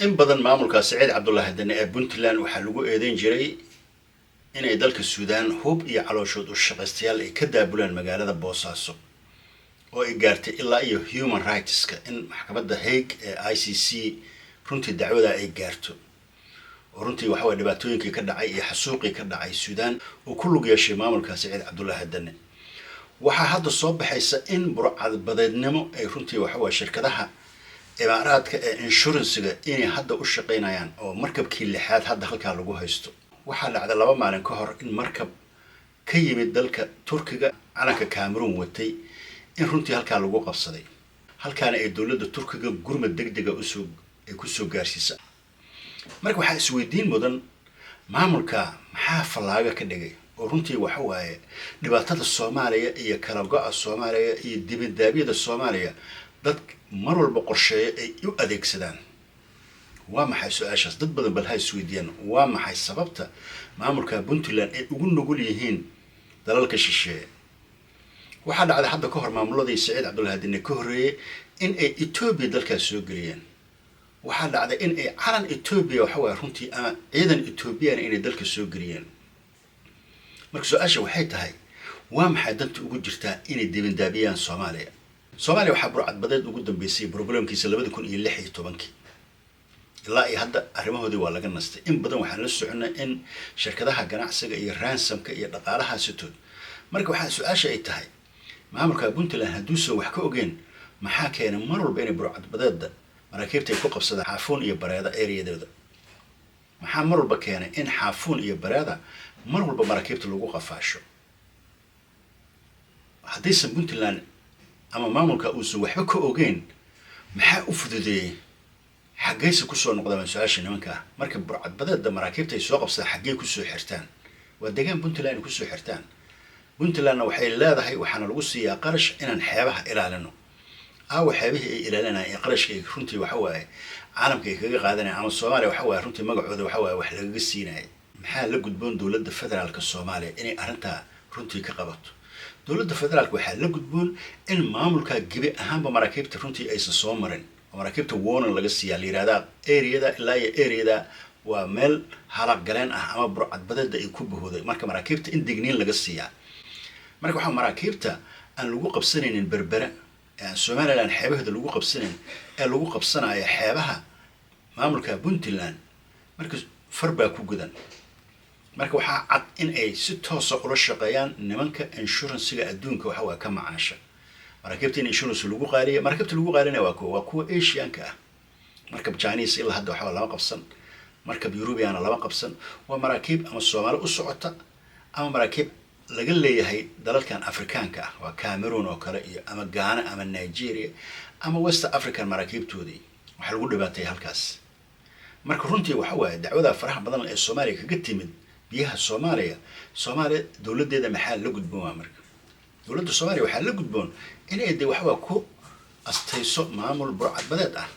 In badan maamulka Saciid Cabdullaahi Deni ee Puntland waxaa lagu eedeyn jiray inay dalka Suudaan hub iyo calooshood u shaqaystayaal ay ka daabulaan magaalada Boosaaso, oo ay gaartay ilaa iyo human rightska in maxkamadda Hague ee ICC runtii dacwada ay gaarto, oo runtii waxa waye dhibaatooyinkii ka dhacay iyo xasuuqii ka dhacay Suudaan uu ku lug yeeshay maamulka Saciid Cabdullaahi Deni. Waxaa hadda soo baxaysa in burcadbadeednimo ay runtii waxawaye shirkadaha Imaaraadka ee insurancega inay hadda u shaqaynayaan, oo markabkii lixaad hadda halkaa lagu haysto. Waxaa dhacday 2 maalin ka hor in markab ka yimid dalka Turkiga, calanka Cameroon watay, in runtii halkaa lagu qabsaday, halkaana ay dowladda Turkiga gurmad deg dega usoo ay kusoo gaarsiisa. Marka waxaa isweydiin mudan, maamulka maxaa fallaaga ka dhigay oo runtii waxa waaye dhibaatada Soomaaliya iyo kala go-a Soomaaliya iyo dibindaabyada Soomaaliya dad mar walba qorsheeyo ay u adeegsadaan? Waa maxay su-aashaas? Dad badan bal ha isweydiiyaan, waa maxay sababta maamulka Puntland ay ugu nugul yihiin dalalka shisheeye? Waxaa dhacday hadda ka hor maamuladii Saciid Cabdullahi Dine ka horreeyey in ay Etoobiya dalkaas soo geliyeen. Waxaa dhacday in ay calan Etoobiya waxa waye runtii ama ciidan Etoobiyana inay dalka soo geliyeen. Marka su-aasha waxay tahay, waa maxay danta ugu jirtaa inay dibindaabiyaan Soomaaliya? Soomaaliya waxaa burcadbadeed ugu dambeysay problemkiisa 2016-kii. Ilaa iyo hadda arrimahoodii waa laga nastay. In badan waxaan la soconay in shirkadaha ganacsiga iyo ransomka iyo dhaqaalaha sitood. Marka waxaa su-aasha ay tahay, maamulka Puntland hadduusan wax ka ogeen, maxaa keenay mar walba inay burcadbadeedda maraakiibta ay ku qabsadaan Xaafuun iyo Bareeda areadooda? Maxaa mar walba keenay in Xaafuun iyo Bareeda mar walba maraakiibta lagu qafaasho? Haddaysan Puntland ama maamulka uusan waxba ka ogeyn, maxaa u fududeeyey? Xaggayse kusoo noqdaan waa su-aasha nimanka ah. Marka burcadbadeedda maraakiibta ay soo qabsadaan, xaggey kusoo xirtaan? Waa deegaan Puntland ay kusoo xirtaan. Puntlandna waxay leedahay, waxaana lagu siiyaa qarash inaan xeebaha ilaalino. Aawa xeebihii ay ilaalinayaan ee qarashka ay runtii waxa waaye caalamka ay kaga qaadanayaan, ama Soomaaliya waxa waaye runtii magacooda waxa waaye wax lagaga siinaya? Maxaa la gudboon dowladda federaalka Soomaaliya inay arrintaa runtii ka qabato? Dowladda federaalka waxaa la gudboon in maamulka gebi ahaanba maraakiibta runtii aysan soo marin, oo maraakiibta warning laga siiyaa, la yihahdaa areada ilaa iyo areada waa meel halaq galeen ah ama burcadbadeeda ay ku bahooday. Marka maraakiibta in digniin laga siiyaa. Marka waxaa maraakiibta aan lagu qabsanaynin Berbera, ee aan Somaliland xeebaheeda lagu qabsanayn, ee lagu qabsanayo xeebaha maamulka Puntland, marka far baa ku gudan. Marka waxaa cad in ay si toosa ula shaqeeyaan nimanka insurancega adduunka waxa waa ka macaasha maraakiibta in insurance lagu qaaliya. Maraakiibta lagu qaalinaya waa kuwa Asianka ah. Markab Chinese ilaa hadda waxaa lama qabsan, markab Eurubiana lama qabsan. Waa maraakiib ama Soomaali u socota ama maraakiib laga leeyahay dalalkan Afrikaanka ah, waa Cameroon oo kale iyo ama Ghana ama Nigeria ama West African maraakiibtoodii waxaa lagu dhibaatay halkaas. Marka runtii waxa waaye dacwada faraha badan ee Soomaaliya kaga timid biyaha Soomaaliya, Soomaaliya dowladdeeda maxaa la gudboon? Waa marka dowladda Soomaaliya waxaa la gudboon inay de waxawaa ku astayso maamul burcadbadeed ah.